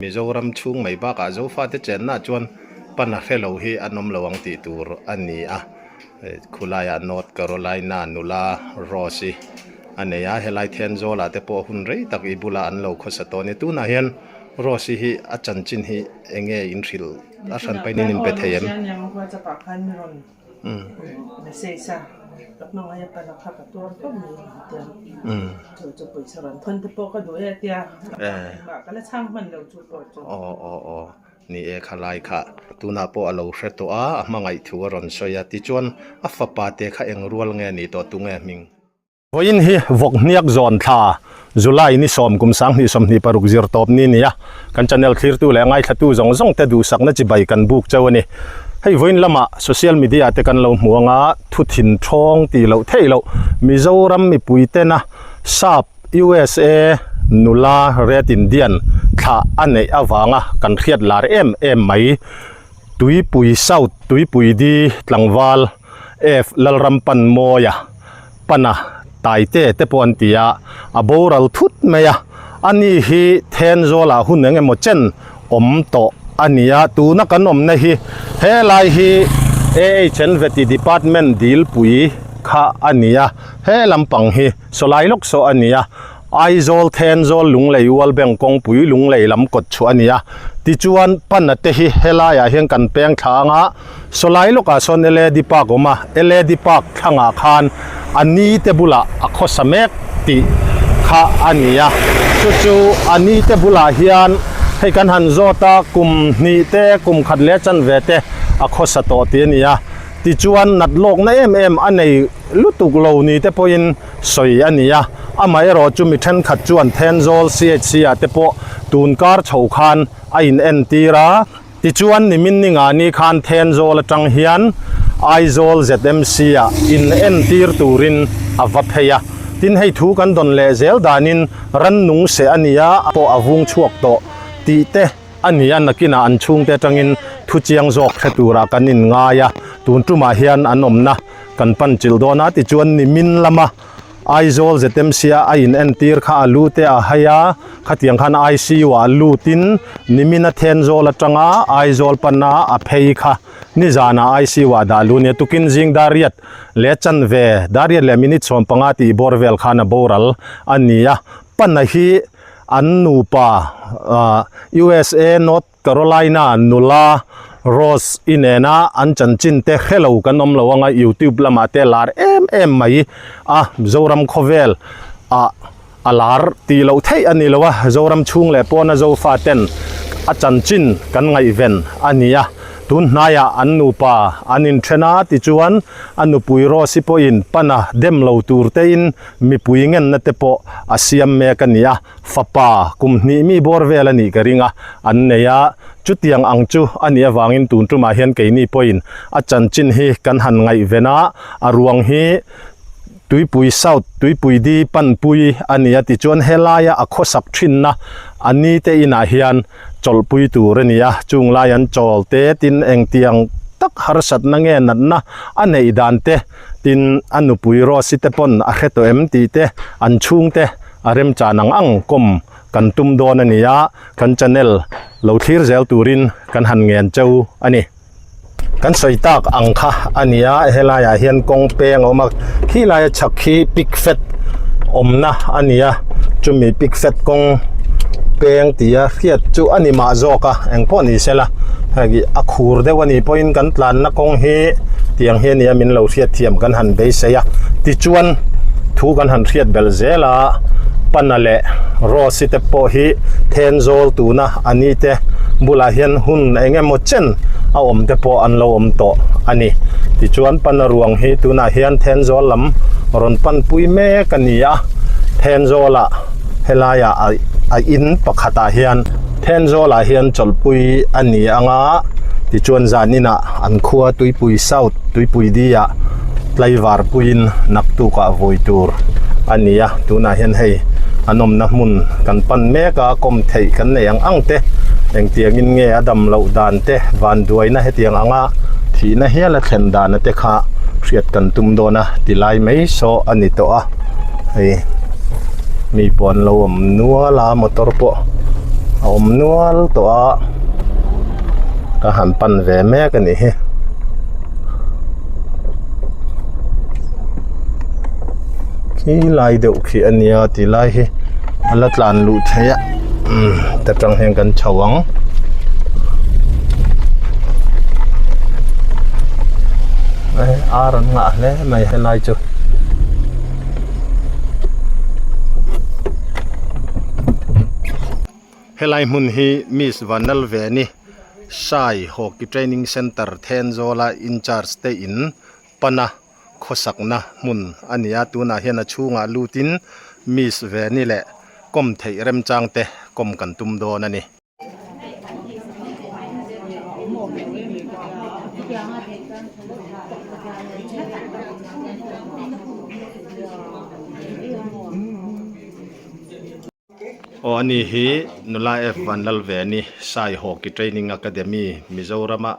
Mizoram chhung mai bakah Zofate chenna chuan pana hre lo hi an awm lo ang tih tur a ni a. Khulaiah North Carolina nula Rose-i a nei a, helai Thenzawl-ah te pawh hun rei tak i bulah an lo khawsa tawh a ni. Tunah hian Rose-i hi a chanchin hi eng nge in hrilh a hran pahin in inpe thei em? Aw aw aw ni e khalai kha tunah pawh a lo hre tawh a a hmangaih thu a rawn sawi a tichuan a fapa te kha eng rual nge ni tawh tunge hming. Vawiin hi vawk hniak zawn thla July ni sawm kum 2026 zir tawp ni nia kan channel thlirtu leh ngaithlatu zawng zawng te duhsakna chibai kan buk cheu a ni. Hei vawiin lama social media te kan lo hmu anga thu thin thawng tih loh theih loh Mizoram mipui tena sap USA nula Red Indian thlah a neih avanga kan hriat lar em em mai Tuipui South Tuipui Di tlangval F Lalrampanmawia Pana Taite te pawh an ti a, a boral thut mai a, ani hi Thenzawlah hun eng emaw chen awm tawh a ni a, tuna kan awmna hi helai hi AHN Vety Department dilpui kha a ni a, he lampang hi sawlai lawk saw a ni a, Aizawl Thenzawl Lunglei Ual Bank kawngpui Lunglei lam kawt chhuah a ni a, tichuan Pana te hi helaiah hian kan peng thla anga, Sawlai lawkah sawn LAD Park awm a, LAD Park thlangah khan a ni te bulah a khawsa mek tih kha a ni a, chu chu a ni te bulah hian hei kan han zawt a, kum hnih te, kum khat leh chanve te a khawsa tawh tih a ni a, tichuan nat lawkna em em a nei lutuk lo ni te pawhin sawi a ni a, amaherawh chu mi thenkhat chuan Thenzawl CHC ah te pawh tun kar chho khan a inentir a. Tichuan, nimin ni nga ni khan Thenzawl atang hian Aizawl ZMC ah in entir turin a va phei a. Tin, hei thu kan dawn leh zel danin rannung seh a nia pawh a vung chhuak tawh tih te a ni a, nakinah an chhungte atangin thu chiang zawk hre turah kan inngai a, tun tumah hian an awmna kan pan chilh dawn a. Tichuan, nimin lama Aizawl ZMC a a in entir kha a lu te a hai a, khatiang khan ICU ah lutin nimin a Thenzawl atanga Aizawl pana a phei kha nizanah ICU ah dah lu nia tukin zing dariat leh chanve dariat leh minute 15 tih bawr vel khan a boral a ni a, pana hi an nupa USA North Carolina nula Rose i nena an chanchin te hre lo kan awm lo anga YouTube lamah te lar em em mai a, Zoram khawvel ah a lar tih loh theih a ni lo a, Zoram chhung leh pawna Zofa ten a chanchin kan ngaihven a ni a, tun hnaiah an nupa an inthen a tichuan a nupui Rose i pawhin pana dem lo tur tein mipui ngenna te pawh a siam mek a ni a. Fapa kum hnih mi bawr vel a nih ka ring a, an nei a, chutiang ang chu a nih avangin tun tumah hian keini pawhin a chanchin hi kan han ngaihven a, a ruang hi Tuipui South, Tuipui Di panpui a ni a tichuan helaia a khawsak thinna a ni te inah hian chawlhpui tur a ni a, chung lai an chawl te tin engtiang tak harsatna nge natna a neih dan te tin a nupui Rose-i te pawn a hre tawh em tih te an chhungte A remchan ang ang kawm kan tum dawn a ni a, kan channel lo thlir zel turin kan han ngen cheu a ni. Kan sawi tak ang kha a ni a, helaiah hian kawng peng a awm a, khi laia chhak khi pik fet awmna a ni a, chumi pik fet kawng peng tia hriat chu a ni mah zawk a, engpawh ni sela hei a khur deuh a nih pawhin kan tlanna kawng hi tiang hi a ni a, min lo hriatthiam kan han beisei a, tichuan. Thu kan han hriat belh zel a, Pana leh Rose-i te pawh hi Thenzawl tuna a ni te bulah hian hun eng emaw chen a awm te pawh an lo awm tawh a ni. Tichuan Pana ruang hi tunah hian Thenzawl lam rawn panpui mek a ni a, Thenzawlah helaiah a in pakhatah hian Thenzawlah hian chawlhpui a ni ang a, tichuan zaninah an khua Tuipui South Tuipui Di-ah tlaivar puiin naktukah vawi tur a ni a, tunah hian hei an awmna hmun kan pan mek a, kawm theih kan nei ang ang te, engtiangin nge a dam loh dan te, vanduaina hetiang anga thihna hial a thlen dana te kha hriat kan tum dawn a tilai mai saw a ni tawh a, hei mi pawh an lo awm nual a motor pawh. a awm nual tawh a ka han pan ve mek a nih hi. Khi lai deuh khi a nia ti lai hi a la tlan luh theih a umm ta tang hian kan chho ang. Ar an ngah hle mai helai chu. Helai hmun hi Miss Vanlalveni Sai Hockey Training Centre Thenzawla incharge te in pana khawsakna hmun a ni a, tunah hian a chhungah lutin Miss Veni leh kawm theih remchang te kawm kan tum dawn a ni. Aw ani hi Nula F Vanlalveni Sai Hockey Training Academy Mizorama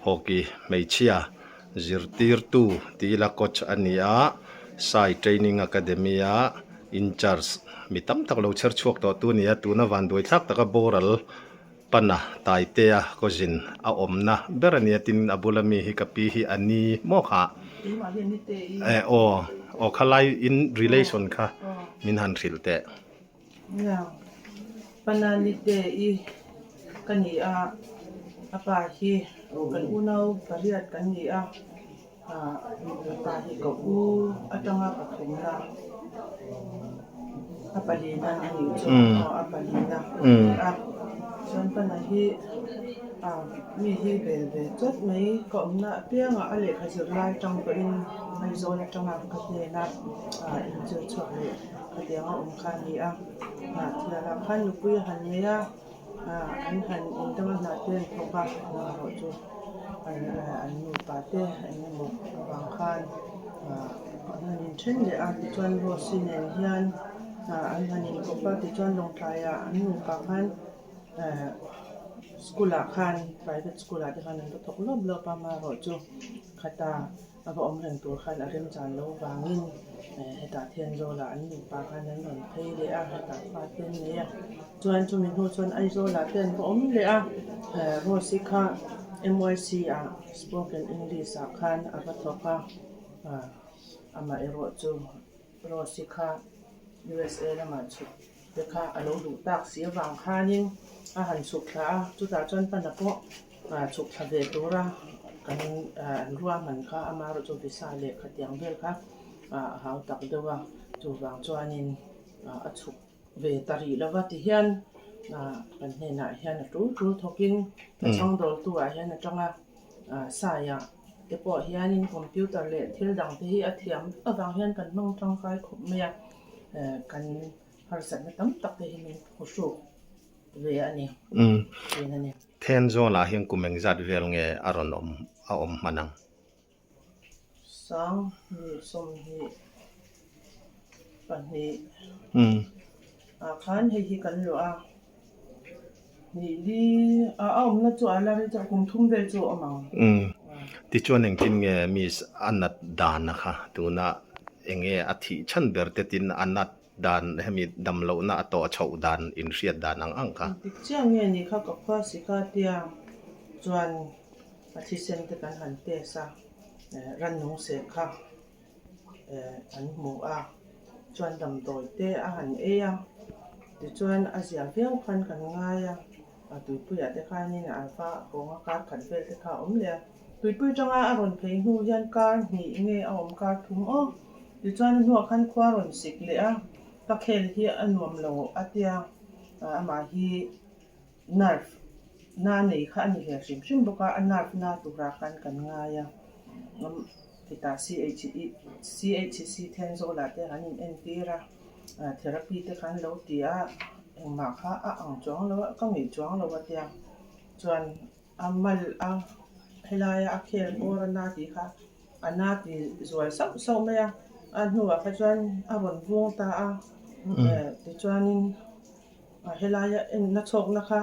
Hockey hmeichhia zirtirtu ti ila coach a ni a, Sai Training Academy a incharge mi tam tak lo chher chhuak tawh tu a ni a, tuna vanduai thlak taka boral pana Taitea cousin a awmna ber a ni a, tin a bula mi hi ka pi hi a ni maw kha eh aw aw khalai in relation kha min han hrilh teh. Nia, pana nite i ka ni a, a pa hi kan unau pariat kan ni a, ah a pa hi ka u atanga pathumna a palina a nih chu aw a palina a ni a, chuan pana hi ah mi hi bel ve chawt mai ka awmna apiangah a lehkha zir lai atang pawhin Aizawl atanga ka hnena ah inzir chhuak leh khatiang a awm kha a ni a, hnah thialah khan nupui a han nei a, ah an han indang a hnah te an thawk a, erawh chu an nupa te eng emaw avang khan ah an han inthen leh a tichuan Rose-i nen hian ah an han inkawp a tichuan Lawngtlaiah an nupa khan eh school ah khan private school ah te khan an va thawk lawp lawp a amaherawhchu khata. A va awm reng tur khan a remchan lo vangin hetah Thianzawlah an nupa khan an rawn phei leh a, hetah fa te an nei a. Chuan chumi hnu chuan Aizawlah te an va awm leh a, Rose-i kha MYC ah Spoken English ah khan a va thawk a, amaherawh chu Rose-i kha USA lamah chhuk te kha a lo duh tak si avang khanin a han chhuk thla a, chutah chuan pana pawh chhuk thla ve tura kan an ruahman kha amaherawh chu visa leh khatiang vel kha a hau tak deuh a, chuvang chuanin a chhuk ve ta rih lo va tihian kan hnenah hian a tul tul thawkin a chhang dawltu ah hian a tang a. Saia te pawh hianin computer leh thil dang te hi a thiam avang hian kan hmang tangkai khawp mai a, kan harsatna tam tak te hi min phuhruk ve a ni thin a ni. Thenzawl-ah hian kum engzat vel nge a rawn awm a awm hman ang? 20 22 ah khan hei hi kan luah a. Nih li a awmna chu a la rei chuan kum thum vel chu a awm ang. Umm tichuan engtin nge miss a nat dan a kha tuna enge a thih chhan ber te tin a nat dan hemi dam lohna a tawh chhoh dan in hriat dan ang ang kha. Dik chiah nge ni kha ka khua si kha tia chuan a thisen te kan han test a rannung seh kha an hmu a chuan damdawi te a han ei a tichuan a zia viau khan kan ngai a a tuipuiah te khanin a va kawng a kar khat vel te kha a awm leh a tuipui tanga a rawn phei hnu hian kar hnih nge a awm kar thum aw tichuan a hnuah khan khua a rawn sik leh a ka khel hi a nuam lo a tia amah hi nerve na nei kha a ni ve hrim hrim bawk a a nerve na turah khan kan ngai a. Hetah CHC Thenzawl-ah te an in entir a, therapy te kha an lo ti a, engmah kha a ang chuang lo a, ka ngei chuang lo a tia. Chuan a mal a helaia a khel bawr a na tih kha a na ti zual sauh sauh mai a, a hnuah kha chuan a rawn vung ta a, tichuanin a helaia enna chhawkna kha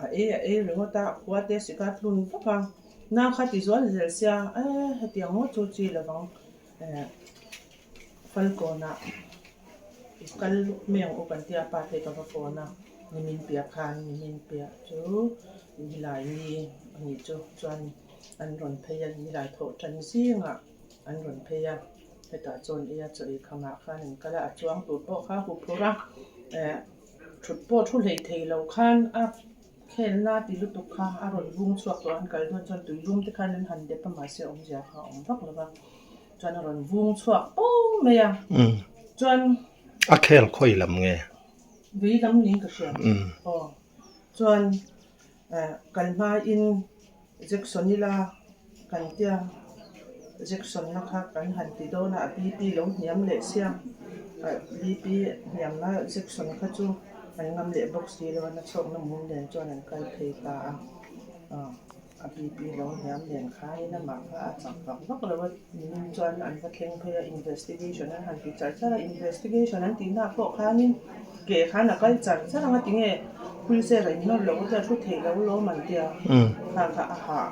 A ei a ei ringawt a, khua te sika tlun vak a, na kha ti zual zel sia, e hetiang ngawt chu chi lovang eh Falkawnah i kal mai ang u kan tia pa te ka va phone a. Nimin piah khan nimin piah chu nilai ni a nih chu chuan an rawn phei a, nilai thawh tan zingah an rawn phei a, hetah chuan ei a chaw ei khamah khan an kal a, a chuang tur pawh kha a huphurh a, eh thut pawh thu hlei thei lo khan a khelna ti lutuk kha a rawn vung chhuak tawh a, an kal dawn chuan tui lum te khan an han dep a mahse awmzia kha a awm vak lo va, chuan a rawn vung chhuak fo mai a, chuan. A khel khawi lam nge? Vei lam niin ka hria. Aw. Chuan kan hmain Jackson ila kan tia Jackson na kha kan han ti dawn a, a BP lo hniam leh sia. BP hniamna Jackson kha chu an ngam leh bawk si lo a, na chhawkna mum nen chuan an kal phei ta a. A BP lo hniam nen khain amah kha a chak vak vak lo a, nimin chuan an va thleng phei a, investigation an han ti char char a, investigation an tih nak pawh khanin ke khan a kal char char ang a tinge wheelchair a innawr loh a tia thu theih loh lawm an tia, kha kha a hah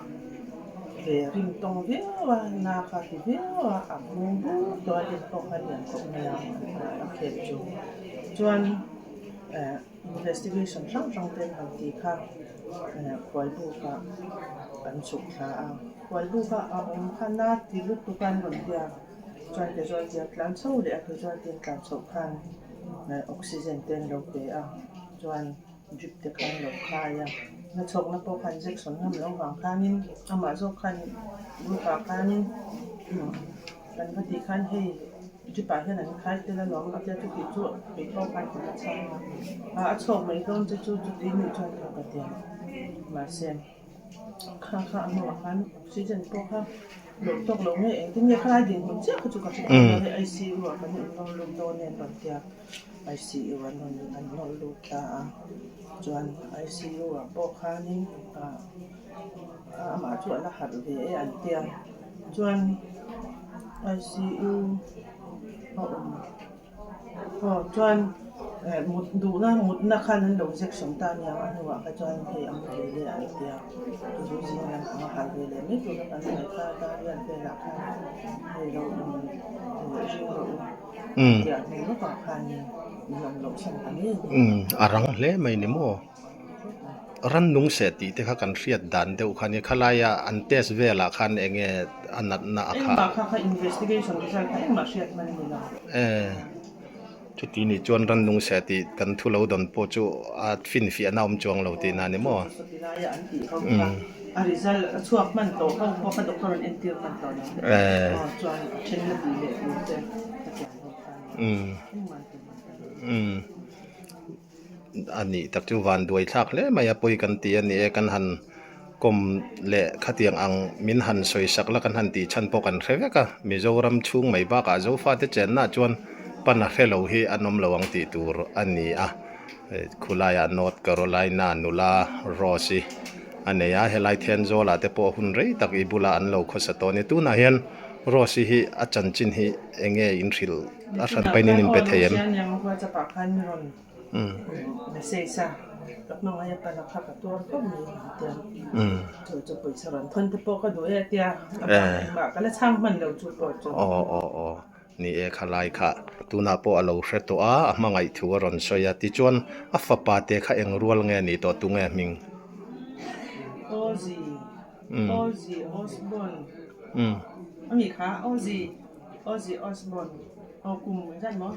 ve rim tawng viau a, na kha ti viau a, a bung bur tawh a, en pawh kha lian khawp mai a, a khel chu chuan eh. Investigation hrang hrang te an han tih kha khualbuk ah an chhuk thla a, khualbuk ah a awm khan a ti lutuk a an rawn bia chuan casualty a tlan chho leh a casualty an tlan chhoh khan oxygen te an lo pe a chuan drip te kha an lo khai a nachhawkna pawh kha injection ngam loh vang khanin amah zawk khan group ah khanin kan va tih khan hei. Jeep ah hian an khai tel alawm a tia chuti chu kei pawh khan ka la chhang a, a a chhuak mai dawn che chu chuti nih chuan ka ka ti a, mahse kha kha a hnuah khan oxygen pawh kha loh tawk lo nge engtin nge khalai dinhmun chiah kha chu ka hre tawh lo a hei ICU ah kan inlawm lut dawn em rawn tia ICU an rawn an nawr lut ta a, chuan ICU ah pawh khanin ah amah chu a la harh ve e an tia chuan. ICU a awm aw chuan eh mut duhna mutna khan an lo injection ta ania a hnuah kha chuan hei a mu ve leh an tia chu zing lam pang a harh ve leh mai tura kan ngaih kha dar riat velah khan hei lo in ring rawh u tih hnu lawkah khan min awm loh san ta ngei a ni. A rang hle mai ni maw? Rannung seh tih te kha kan hriat dan deuh kha nia, khalaia an test velah khan eng nge a natna a khah. Engmah kha kha investigation result kha engmah hriat hman a ni lo. E, chuti nih chuan rannung seh tih kan thu lo dawn pawh chu a finfiahna awm chuang lo tihna a ni maw? Sawti laia an tih ho kha a result a chhuak hman tawh ho pawh kha doctor an entir hman tawh lo. E. Aw chuan a thenna tih leh tur te khatiang ho kha a ni. Engmah an ti hman ta lo. A nih tak chu van duai thlak hle mai a pawi kan ti a ni e kan han kawm leh khatiang ang min han sawi sak la kan han tih chhan pawh kan hre vek a Mizoram chhung mai bakah Zofate chenna chuan pan a hre lo hi an awm lo ang tih tur a ni a khulaiah North Carolina nula Rose i a nei a helai Thenzawl ah te pawh hun rei tak i bulah an lo khawsa tawh a ni tunah hian Rose i hi a chanchin hi eng nge in hrilh. A hran pain in inpe thei em? Aw aw aw ni e khalai kha tunah pawh a lo hre tawh a a hmangaih thu a rawn sawi a tichuan a fapa te kha eng rual nge ni tawh tunge hming? Ozzy Osbourne aw kum zat maw?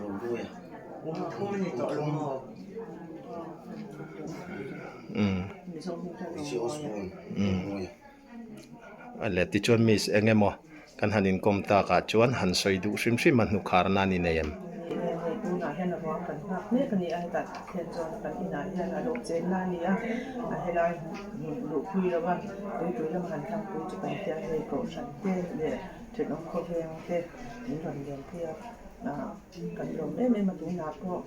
A le tichuan miss eng emaw kan han inkawm takah chuan han sawi duh hrim hrim a hnukhar nan i nei em? Tunah hian a ruang kan nghak mek a ni a, hetah thlen chuan kan inah hian a lo chen na a ni a, a helai luhpui lova tuipui lama han tlangpui chu kan tia hei kohhran te leh Thenawm khawveng te min rawn lian phei a, kan lawm em em a tunah pawh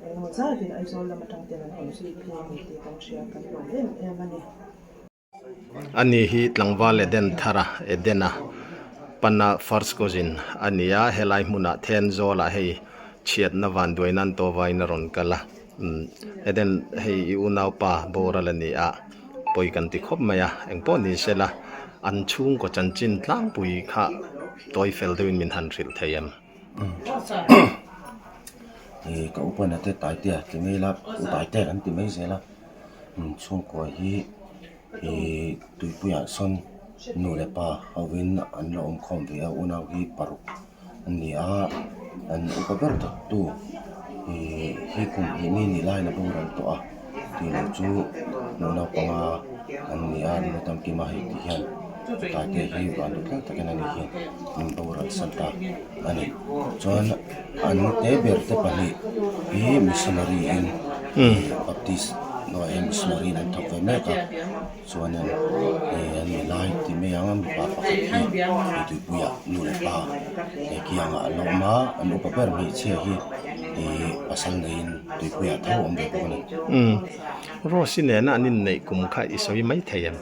engemaw zatin Aizawl lam atang ten an rawn zui phei a ni tih kan hria kan lawm em em a ni. Ani hi tlangval Eden thara Edena pana first cousin a ni a, helai hmunah Thenzawl-ah hei chhiatna vanduai nan tawvain a rawn kal a, Eden hei i unaupa boral a ni a. Pawi kan ti khawp mai a, engpawh ni sela an chhungkaw chanchin tlangpui kha tawi fel deuhin min han hrilh thei em? Ih ka upana te Taitea ti mai ila u Taitea kan ti mai zel a chhungkua hi ih tuipuiah sawn nu leh pa hovin an la awm khawm ve a unau hi paruk an ni a an upa ber tak tu ih hi kum hnih mi nih laiin a boral tawh a tih loh chu nu naupanga an ni a nu tamkima hei ti hian Taitea hi van duh tlang takin ani hian min boral san ta a ni chuan an te ber te pahnih hi missionary in baptist hnuaiah hian missionary in an thawk ve mek a chuanin ih an ni lai tih mai ang a mipa pakhat hi tuipuiah nu leh pa he kiangah an la awm a an upa ber hmeichhia hi ih pasal neiin tuipuiah tho a awm ve bawk a ni. Rose-i nena an inneih kum kha i sawi maithei em?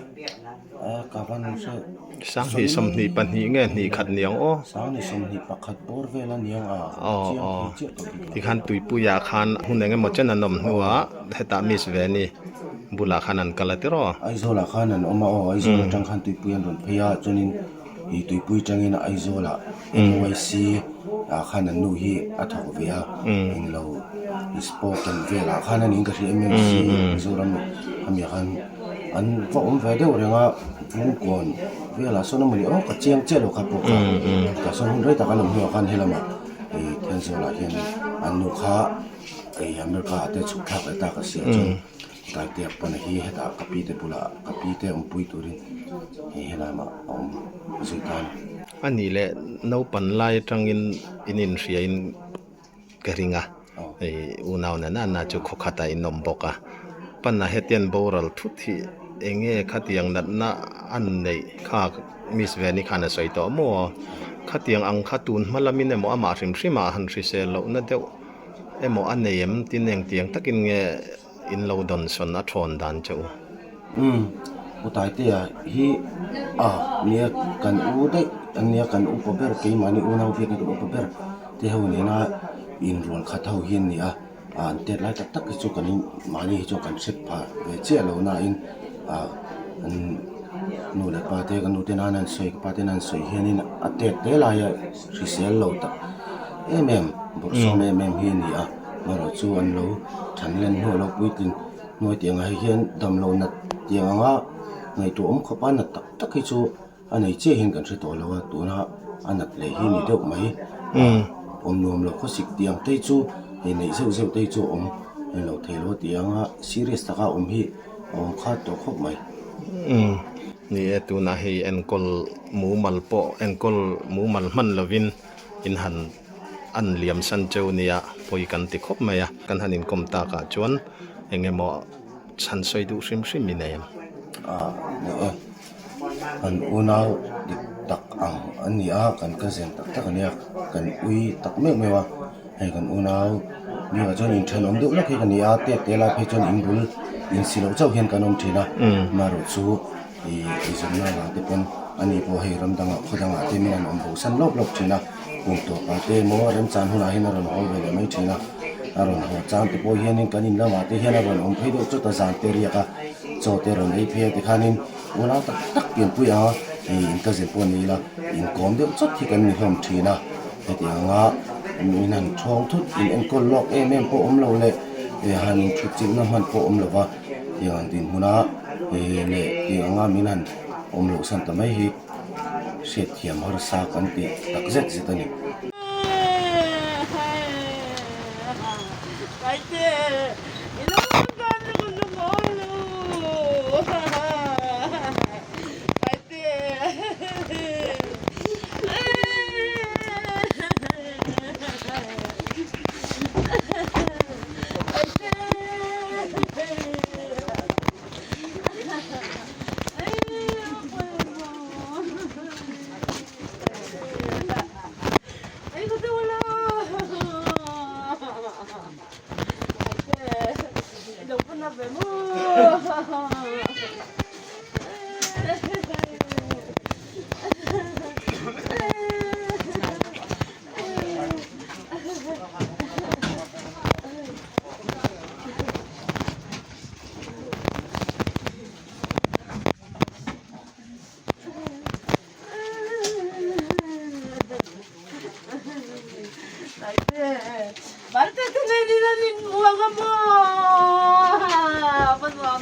Sanghnih 22 nge hnih khat niang aw. Sanghnih 21 bawr vel a niang a, Aw chiang aw thei chiah tawh bik lo. Tikhan tuipuiah khan hun eng emaw chen an awm hnuah hetah Miss Veni bulah khan an kal a tiraw? Aizawlah khan an awm a aw, Aizawl atang khan tuipui an rawn phei a, chuanin ih tuipui atangin Aizawlah NYC ah khan an nu hi a thawk ve a, englo spoken velah khan a niin ka hria MMC Mizoram amiah khan. An va awm ve deuh reng a, Vungkawn velah sawn a mawni aw ka chiang chiah lo kha pawh kha tah sawn hun rei tak an awm hnuah khan helamah ih Thenzawl-ah hian an nu kha ih America ah te chhuk thlak leh tak a sia chuan Taitea pawn hi hetah ka pi te bulah ka pi te awmpui turin hei helamah a awm zui ta a ni. A nih leh naupan lai atangin in inhriain Ka ring a, hei unau na na na chu khaw khatah in awm bawk a, pana hetian boral thut hi eng nge khatiang natna an neih kha Miss Veni khan a sawi tawh maw? Khatiang ang kha tun hma lamin emaw amah hrim hrimah han hrisel lohna deuh emaw a nei em tin engtiang takin nge in lo dawnsawn a thawn dan che u? Umm, U Taitea hi a nia kan u daih a nia kan upa ber keimahni unau biak in kan upa ber te ho nena inrual khat ho hi an ni a, an tet lai tak tak hi chu kan in mahni hi chuan kan hre phah ve chiah lo nain ah an nu leh pa te kan nu te nana an sawi ka pa te nana an sawi hianin a tet te laia hrisel lo tak em em bawrhsawm em em hi a ni a amaherawhchu chu an lo than len hnu a lo puitlin. Hnuai tiang ah hian damlo nat tiang anga ngaihtuah awm khawp a nat tak tak hi chu a nei chiah hian kan hre tawh lo a tuna a nat leh hi ni deuh mai awm nuam lo khawsik tiang te chu hei neih zeuh zeuh te chu a awm lo thei lo a ti anga serious taka awm hi a awm khat tawh khawp mai. Ni e tunah hei enkawl mumal pawh enkawl mumal hman lovin in han an liam san cheu nia pawi kan ti khawp mai a kan han inkawm takah chuan eng emaw chhan sawi duh hrim hrim i nei em? Ah ni e, kan unau dik tak ang a ni a, kan cousin tak tak a nia, kan ui tak meuh meuh a, hei kan unau bikah chuan inthenawm deuh lawk hi ka ni a, tet te lai phei chuan inbul insi loh chauh hian kan awm thin a, amaherawhchu ih eizawnna vang te pawn ani pawh hei ram dangah khaw dangah te min han awm bo san lawp lawp thin a. Kum tawpah te emaw remchan hunah hian a rawn haw ve leh mai thin a, a rawn haw chang te pawh hianin kan in lamah te hian a rawn awm phei deuh chawt a, zan te riak a, chaw te rawn ei phei a tikhanin unau tak tak pianpui ang a, hei in ka zir pawh ni ila inkawm deuh chawt hi kan ni hlawm thin a, heti anga min han thawng thut in enkawl lawk em em pawh awm lo leh han inthut chilhna hman pawh awm lo va, tiang ang dinhmuna leh tiang anga min han awm loh san ta mai hi. Hriatthiam harsa kan ti tak zet zet a ni.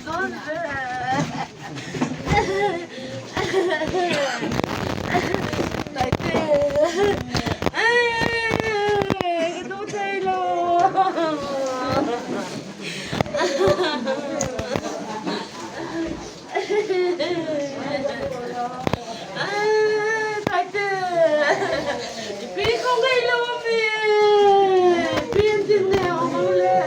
dawn ve. Taite ka duh thei lo. Taite i pi kho ngei lo ami pi an tin ne awm ang le.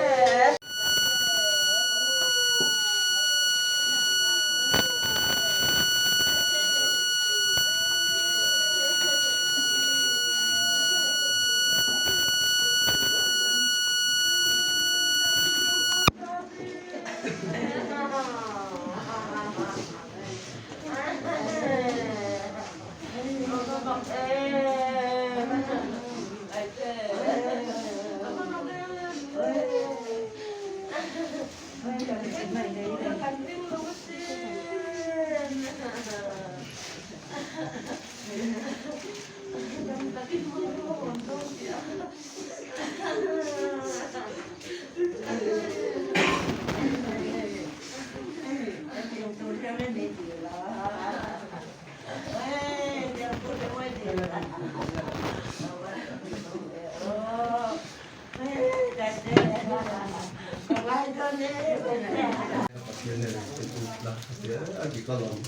Pathian nen in ut la a ti a, a dik alawm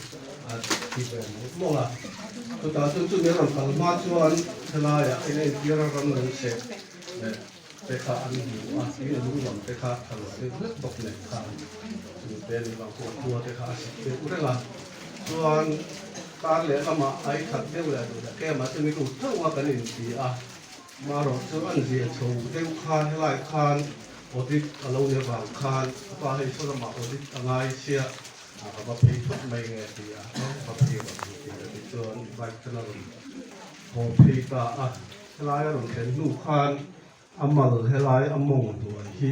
a ti ve mawlh mawlh a. Chutah chuan chumi a rawn kal hma chuan helaiah eng entir a ram lo seh leh te kha an hmu a, tin a lung lam te kha tha lo deuh hlek bawk nen khan chumi te ni vang pawh khua te kha a sik deuh reng a. Chuan kar leh lamah a i that deuh leh duh leh kemah chumi ut theuh a kan inti a. Marawh chu an zia chho deuh khan helai khan audit a lo ni avang khan a pa hei saw lamah audit a ngai sia a ka va phei thawt mai nge ti a va phei rawh ang ti a tichuan bike khan a rawn haw phei ta a helai a rawn thlen hnu khan a mal helai a mawng hnuai hi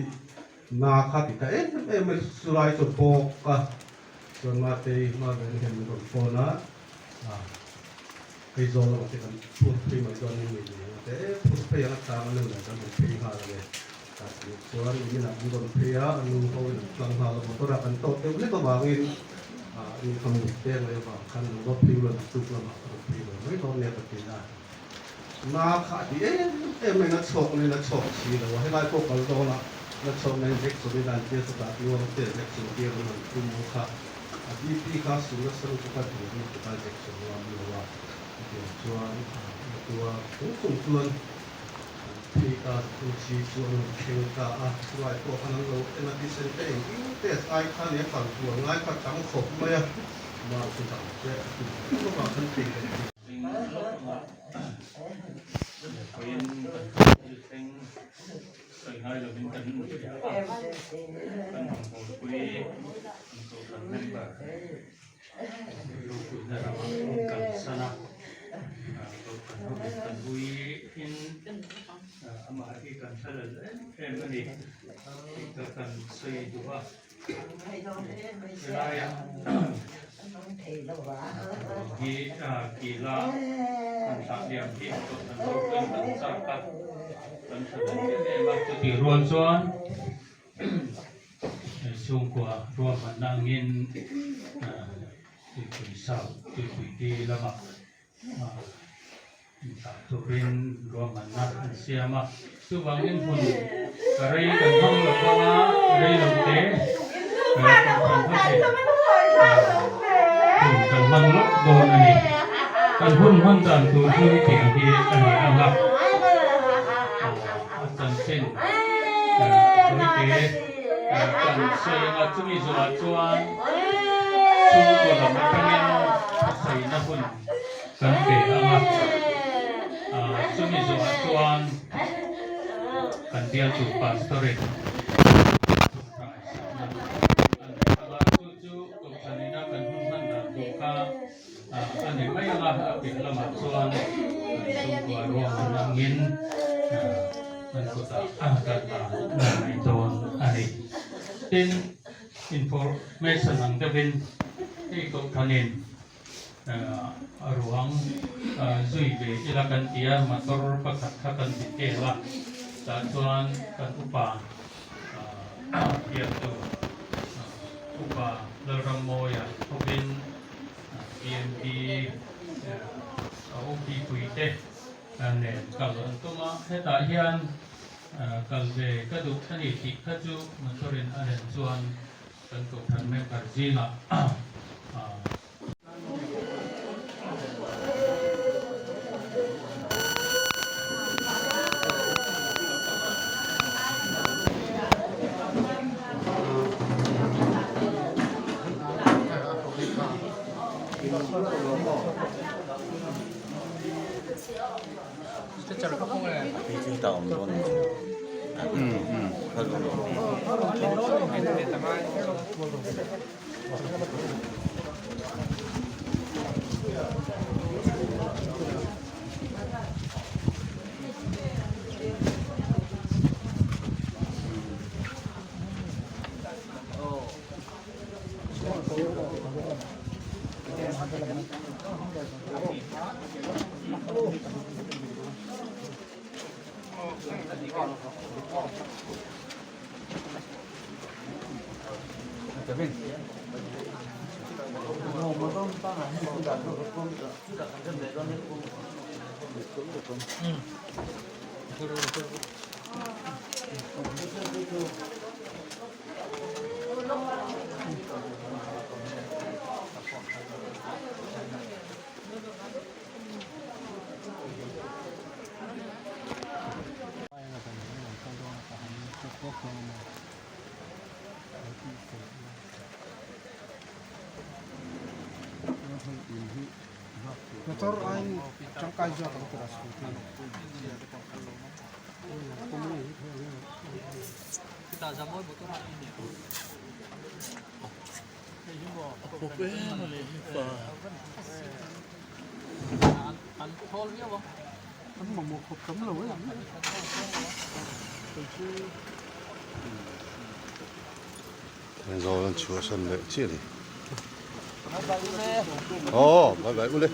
na kha ti ta em em mai chulai chu bawk a chuan Matei hma ven hian min rawn phone a. Aizawl lamah te kan phur phei mai dawn in ni ang a te phur phei ang a tlang a nu nen kan rawn phei nghal a ni. Tah tih chuan nimin ah an rawn phei a, a nu ho in an tlang nghal a, motor ah kan tawk deuh hlek avangin ni kha mut te mai avang khan lo va phei ula naktuk lamah ka rawn phei ve mai dawn nia ka ti a. Na kha a ti em em mai na chhawk nen a chhawk si lo a, helai pawh kal dawn a na chhawk nen injection in an tia chutah tluang te injection tir an han tum kha. A BP kha su nasa lutuk a dir lutuk a injection ngam lo a, chutiang chuan a tua chung chung chuan an phei ta chu chi chu an rawn thleng ta a, chulai pawh khan an lo en a thisen te engkim test ai khan nia kal kual ngai kha tam khawp mai a, mar chu dang te a ti mai bawk a kan thei leh tih. Sawi ngai lovin kan kan rawngbawlpui kan kohhran member ropuina ramah min kalsan a, kohhran hovin kan huiin amah hi kan hlalel em em a ni tih ka kan sawi duh a. Helaiah hi kila kan thlah liam hi kohhran ropuiin kan chak a, kan tha ve em em a. Chutih rual chuan chhungkua ruahmanna angin tuipui south tuipui di lamah Intah turin ruahmanna an siam a, chuvangin hmun ka rei kan hmang lo vang a, rei lo te kan hmachhe hun kan hmang lawk dawn a ni. Kan hun hman dan tur chu hetiang hi a ni ang a, a chanchin tawite kan sawi ang a, chumi zawhah chuan chhungkaw lam atangin thusaina hun Kan pe ang a, chumi zawhah chuan kan bialtu Pastor-in chawhṭah sakna a nei ang a, chu chu Kohhran ina kan hun hman dan tur kha a ni mai ang a, a piah lamah chuan chhungkua ruahman angin kan kutah kan la mai dawn a ni. Tin, information ang deuhin hei Kohhranin A ruang zui ve ila kan ti a, motor pakhat kha kan ti tel a, tah chuan kan upa biaktu Upa Lalrammawia hovin BNP a OP puite nen kal an tum a, hetah hian kal ve ka duh a ni tih kha chu motor-in a len chuan kan kohhran member zingah Thenzawl an chhuahsan leh chiah a ni. Aw bye bye ule.